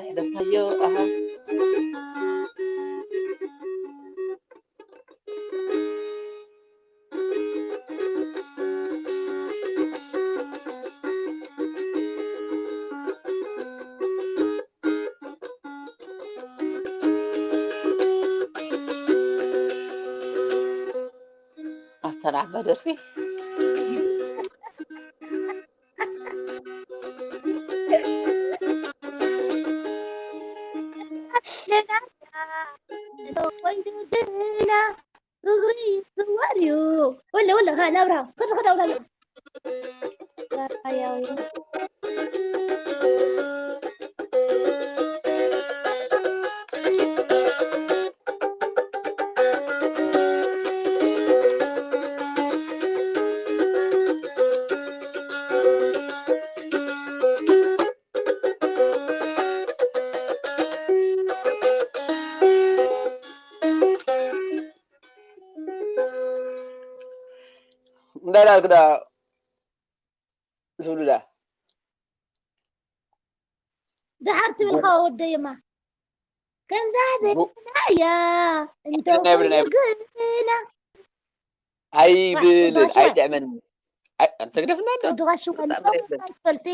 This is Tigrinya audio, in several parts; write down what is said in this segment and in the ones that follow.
ሕደፍናዮ ኣሃ። ኣታ ንዓባ ደርፊ። ወይድና ፍቕሪ ይስወር እዩ። ወለ፣ ወለ፣ ኸ፣ ናብራ፣ ኸ፣ ኸ፣ ናብራ። እንታይ ዳልክ ዳ ዝብሉ ዳ? ደሓር ትብል ኸ ወደየማ። ከምዛ ዘላ እያ፣ እንተ ኣይብልን፣ ኮይኑ ኣይብልን። ግና። ኣይብልን፣ ዋ፣ ኣይጥዕመን። ኣይ፣ ኣንተ ግደፍና እንዶ። ወዲ ጓሽ ወዲ ብጣዕሚ ጓሽ ዘይብልን። ኣይትፈልጥ።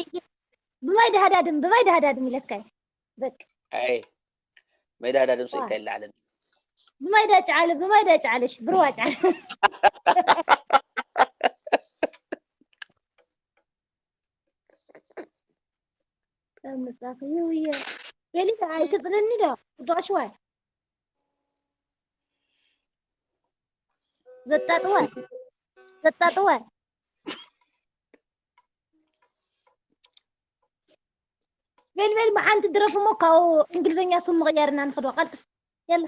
ብማይ ዳሃዳድም፣ ብማይ ዳሃዳድም ኢለካ እዩ። በቃ። ኣይ፣ ማይ ዳሃዳድም ዋ። ሰይካ ይለዓለን። ብማይ ዳጭዓለ፣ ብማይ ዳጭዓለሽ፣ ብርዋ ጫለ። ካብ መጻኺ ይውየ። ቤሊ፣ ኣይትጥልኒ ዶ? ወዲ ጓሽ ዋይ። ዘጣጥዋ። ዘጣጥዋ። ቤል ቤል ብሓንቲ ድረፍ እሞ ካብኡ እንግሊዝኛ ስም ምቕያርና ንኽዶ ቀልጥፍ። የለ።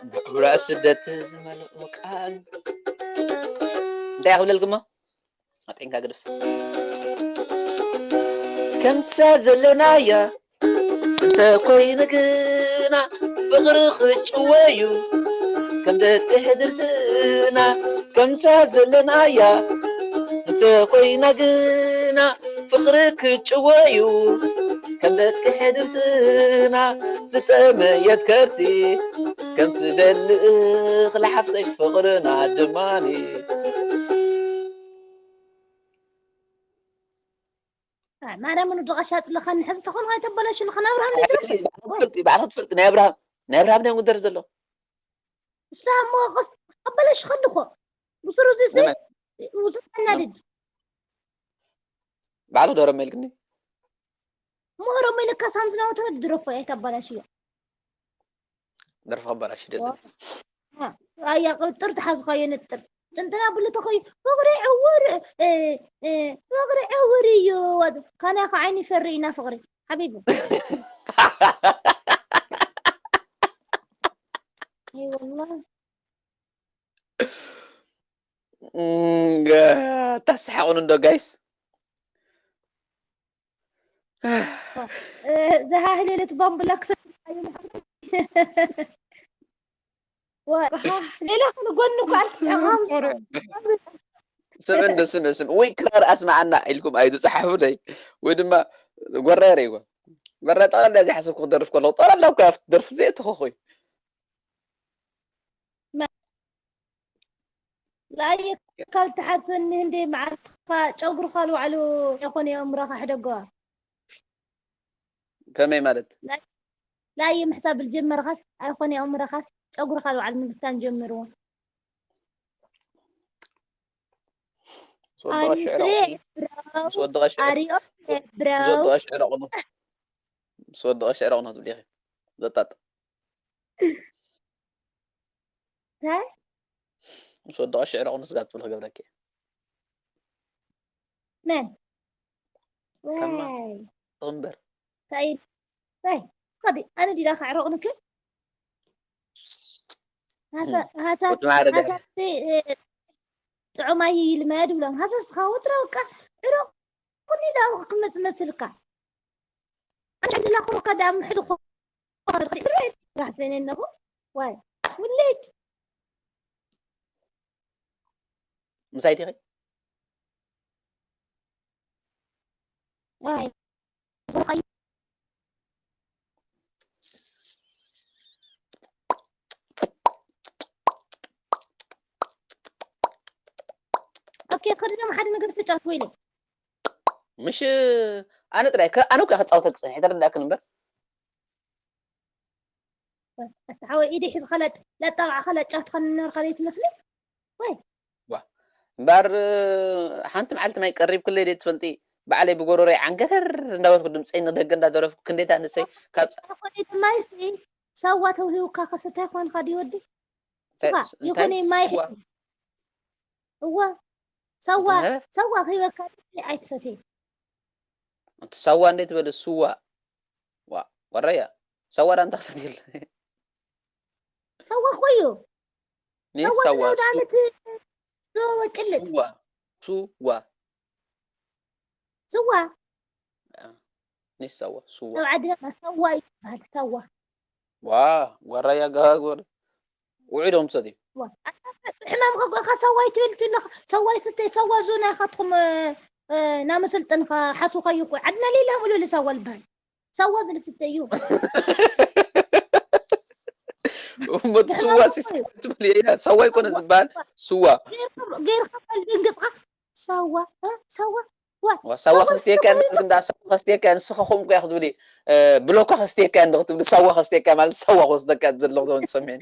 ምዕቡራት ስደት ዝመልኦ ቃል እንታይ ክብለልኩሞ? ኣጥዒንካ ግድፍ። ከምታ ዘለናያ እንተ ኮይኑ ግና ፍቕሪ ክጭወዩ ከም ደቂ ሕድርትና። ከምታ ዘለናያ እንተ ኮይና ግና ፍቕሪ ክጭወዩ ከም ደቂ ሕድርትና። ዝጠመየት ከርሲ ከም ትደሊ እኽሊ ሓፍተይ ፍቕርና ድማኒ። ማርያም፣ ንወዲ ቐሻ ኣጽልኻኒ። ሕዚ ተኾኑ ኣይተበላሽልኻ። ናይ ኣብርሃም ናይ ድረፍ። ባዕልኻ ትፈልጢ፣ ባዕልኻ ትፈልጢ። ናይ ኣብርሃም፣ ናይ ኣብርሃም ናይ ጉደር ዘሎ። እሳ እሞ ቐስ-፣ ኣበላሽኸሉ እኮ። ብስሩ እዚ ሲ-፣ ንመን? ውስጣና ንመን? ልጅ። ባዕልኻ ዶ ረመልክኒ? እሞ ረመልካ ሳምዝና ወተመድ ድረፎ፣ ኣይተበላሽዮ። ደርፊ ከባላሽ ደለ። ዋ። አ፣ ኣያ ቅብጥር ተሓዝኻዮ ንጥር። ጥንጥና ብሉ ተኾይ፣ ፍቕሪ ዕውር፣ እ፣ እ፣ ፍቕሪ ዕውር እዩ። ወዝ-፣ ካናኻ ዓይኒ ፈሪ ኢና ፍቕሪ። ሓቢቢ። ኣይ ወላሂ። እም፣ ጋ-፣ ታስሓቑን እንዶ ጋይስ። እ፣ ዝሃህለለት ባምቡላ ክሰ-፣ ዋ፣ ሌላ ክንጎኒ እኮ ኣልክሰ-፣ ስምዕ እንዶ፣ ስምዕ፣ ስምዕ። ወይ ክራር ኣስምዓና ኢልኩም ኣይትጽሓፉለይ። ወይ ድማ ጎራይ ርኢዎ። ጎራይ ጠቕላላ እዚ ሓሰብኩ ክደርፍ ከለኹ፣ ጠቕላላ እኮ ኣብቲ ደርፊ ዘየእተኹ እኮ እዩ። ላየ ካብ ትሓትኒ ህንደይ መዓልትኻ ጨጉርኻ ልባዕሉ የኾነ የእምሮኻ ሕደጎ። ከመይ ማለት? ላየ ምሕሳብ ልጀመርኻስ ኣይኾነ የእምሮኻስ ጨጉርኻ ልባዕሉ ምልካን ጀምርዎ። ምስ ወደቐ ሽዕረ ቁኑ። ምስ ወደቐ ሽዕረ፣ ኣሪኦ ብራው። ምስ ወደቐ ሽዕረ ቁኑ። ምስ ወደቐ ሽዕረ ቁኑ ትብሊ ኢኺ። ዘጣጥ። እንታይ? ምስ ወደቐ ሽዕረ ቁኑ ስጋብ ትብል ክገብረኪ። መን? ከማ ዋይ። እምበር። እንታይ? እንታይ? ከዲ፣ ኣነ ዲዳ ከዕረቑንኪ? ሃታ-፣ እም። ሃታ-፣ ወዲ ማዕረ ደህና። ሃታቲ፣ እ፣ ጥዑም ኣይልመድ ብሎም። ሃሰስኻ ወትሮ በቃ ዕሩቕ ኩኒ ዳው ክመጽእ መስልካ። ኣነ ዝላኽሩካ ዳም ሕዚ ራሕዘን ኣለኹ። ዋይ፣ ሙሌት። ምሳይ ዲኺ? ዋይ። ኦኬ፣ ከድኖም ሓደ ነገር ተጫወት ወይለ። ምሽ ኣነ ጥራይ ከ ኣነ እኮ ከጻውተክ ጸኒሐ ተረዳእክን እምበር። ኣታ ሓወይ ኢደ ሒዝካ ላጥ-፣ ላጣቕዕካ ላጫወትካኒ ነበርካ ዘይትመስሊ? ወይ? እምበር ሓንቲ መዓልቲ ማይ ቀሪብክለይ ደይ ትፈልጢ? ባዕለይ ብጎረሮይ ዓንገተር እንዳበልኩ ድምፀይ ንደገ እንዳደረፍኩ ክንደይ ኣንሰይ ካብ ጸ- ይኾነ ማይ ሲ ሳዋ ተውሂቡካ ከሰታይ ኮንካ ድዩ ወዲ? እንታይ ስዋ፣ እንታይ ይኾነ ማይ ስዋ? እዋ ሳዋ እንታይ? ሳዋ ከይበካ ኣይትሰትይ። እቲ ሳዋ እንዴት በለ ስዋ ዋ ወረያ ሳዋ ዳ እንታይ ክሰትየል ሳዋ እኮ እዩ። ኔ ሳዋ ሳዋ ዝናው ሱ- ዳመት ዶ ጭልጥ ስዋ ስዋ ስዋ ኔ ሳዋ ስዋ ኣብ ዓድና ሳዋ እዩ ዝበሃል። ሳዋ ዋ ጓራያ ጋጎር ውዒዶም ሰትዩ ዋ፣ ኣታ ሕማም ከጎእካ ሳዋ ይትብል ትለኻ። ሳዋ ይስተይ ሳዋ ዙ ናይኻትኩም እ፣ እ፣ ናመሰልጠንካ ሓሱኻዩ እኮ ዓድና ሌላ ሙሉሊ ሳዋ ልበሃል። ሳዋ ዝልስተ እዩ። እሞ እቲ ስዋ ሲ ሳዋ ትብል እያ ሳዋ ይኮነ ዝበሃል ስዋ ገይርካ ፋል ድንግፅካ ሳዋ እ፣ ሳዋ ዋ ዋ፣ ሳዋ ከስትየካ እንዳ ሳዋ ከስትየካ ንስኻ ከምኡ እያ ክትብሊ እ፣ ብሎካ ከስትየካ እንደ ክትብሊ ሳዋ ከስትየካ ማለት ሳዋ ክወስደካ ዘሎ ክትብል ትሰምዕኒ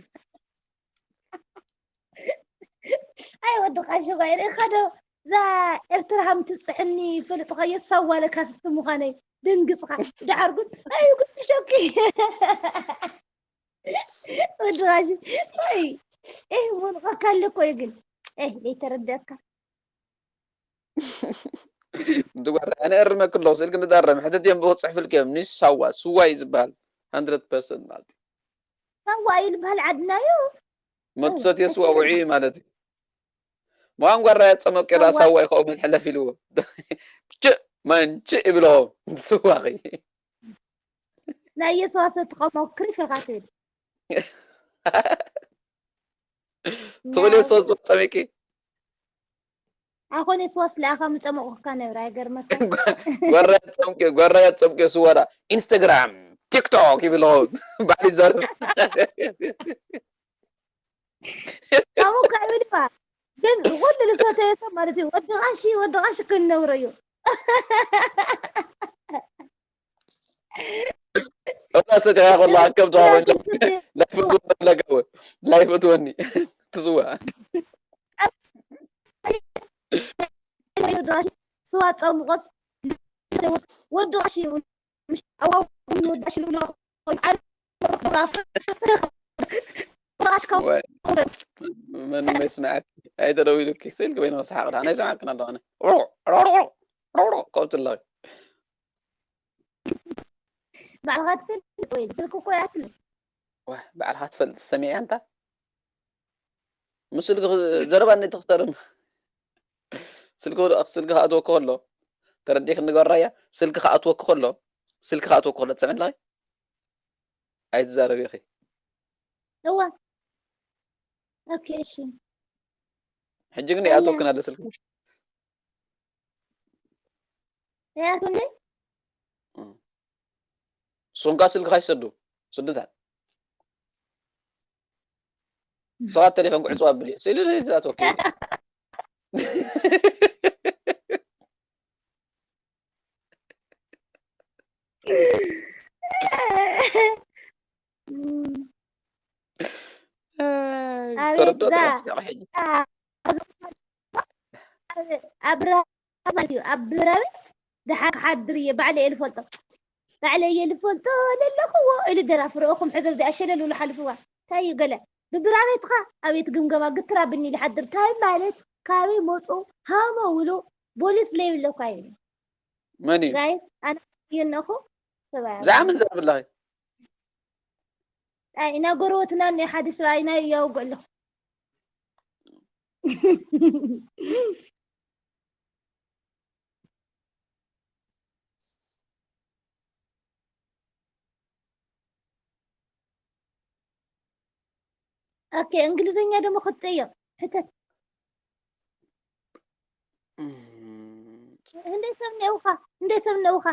ኣይ ወዲ ቃሽ ጓይ ርኢኻ ዶ እዛ ኤርትራ ሃም ትብፅሕኒ ፈልጥኻዮ ሳዋ ለካ ስቲ ምዃነይ ድንግፅኻ ድሓር ጉድ ኣይ ጉድ ሸኪ ወዲ ቃሽ ኣይ ኤህ ወልቐካ ኣሎ እኮ እዩ ግን ኤህ ዘይተረደእካ እንትጓራ ኣነ እርመክ ኣለኹ ስልክ ንዳረም ሕተት እዮም ብክፅሕፍልክ እዮም ኒስ ሳዋ ስዋ እዩ ዝበሃል ሃንድረድ ፐርሰንት ማለት እዩ ሳዋ እዩ ዝበሃል ዓድና እዩ መትሰት የስዋ ውዒ ማለት እዩ መዋን ጓራ ያጸመቅ ዳ ሳዋ ይኸው መትሐለፍ ኢልዎ ችእ ማንችእ ይብሎ ስዋኺ ናይ የስዋ ሰትኸሞ ክሪፍ ኢኻ ትብል ትኽእል የስዋ ዝጸሚቂ ኣኾን የስዋስ ለኣኻ ምጸመቑካ ነብር ኣይገርመካ ጓራ ያጸምቂ ጓራ ያጸምቂ ስዋ ዳ ኢንስታግራም ቲክቶክ ይብሎ ባዕሊ ዘርብ ኣሙካ ይብል ባ ግን ኩሉ ልሶተየ ሰብ ማለት እዩ ወዲ ቃሺ ወዲ ቃሺ ክንነብሮ እዩ እዛ ሰቲያ ከላ ከም ተዋወለ ላይፍ ትወኒ ለጋወ ላይፍ ትወኒ ትስዋ ስዋ ጸምቆስ ወዲ ቃሺ ይብል ኣዋው ወዲ ቃሺ ይብሎ መን ይስማዓክ ኣይተደዊሉኪ ስኢልኪ በይንኺ ሰሓቕ ደኣ ናይ ሰማዕክን ኣለኹ ኣነ ሮሮ ሮሮ ከምኡ ትለኺ ባዕልኻ ትፈልጥ ወይ ስልኪ እኮ እያ ትብል ባዕልኻ ትፈልጥ ሰሚዐ ኣንታ ምስ ስልኪ ዘረባ እንዴት ትኽሰርም ስልኪ ስልኪ ክኣትወኪ ከሎ ተረዲእክኒ ጓራያ ስልኪ ክኣትወኪ ከሎ ስልኪ ክኣትወኪ ከሎ ትሰምዒ ኣለኺ ኣይትዛረቢ ኢኺ እዋ ኦኬ እሺ ሕጂ ግን ይኣትወክን ኣሎ ስልኪ ያቱ እንዴ ሱንካ ስልኪ ካይሰዱ ስድታት ሰባት ቴሌፎን ክዕፅዋ ኣብልዮ ስኢሉ ዝኣትወኪ ተረዶ ተረስቀ ሕጂ ኣብራሃም ማለት እዩ ኣብ ብራዊ ድሓር ክሓድር እየ ባዕለ እየ ልፈልጦ ባዕለ እየ ልፈልጦ ለለኽዎ ኢሉ ደራፊ ርኦኹም ሕዞ እዚኣ ሸለል ብሎ ሓልፍዋ እንታይ እዩ ገለ ብብራቤትኻ ኣቤት ግምገማ ግትራ ብኒ ልሓድር እንታይ ማለት ካበይ መፁ ሃመ ውሉ ቦሊስ ለይብለኳ እዩ መን እዩ ጋይስ ኣነ የነኹ ሰብኣይ ብዛዕባ ምን ዘረብላኺ ኣይ ኢና ጎረበትና እኒኦ ሓደ ሰብኣይ ናይ ያውግዕ ኣለኹ ኦኬ፣ እንግሊዝኛ ደሞ ክትጠይቕ ሕተት። እም፣ እንደ ሰብ ነውኻ፣ እንደ ሰብ ነውኻ።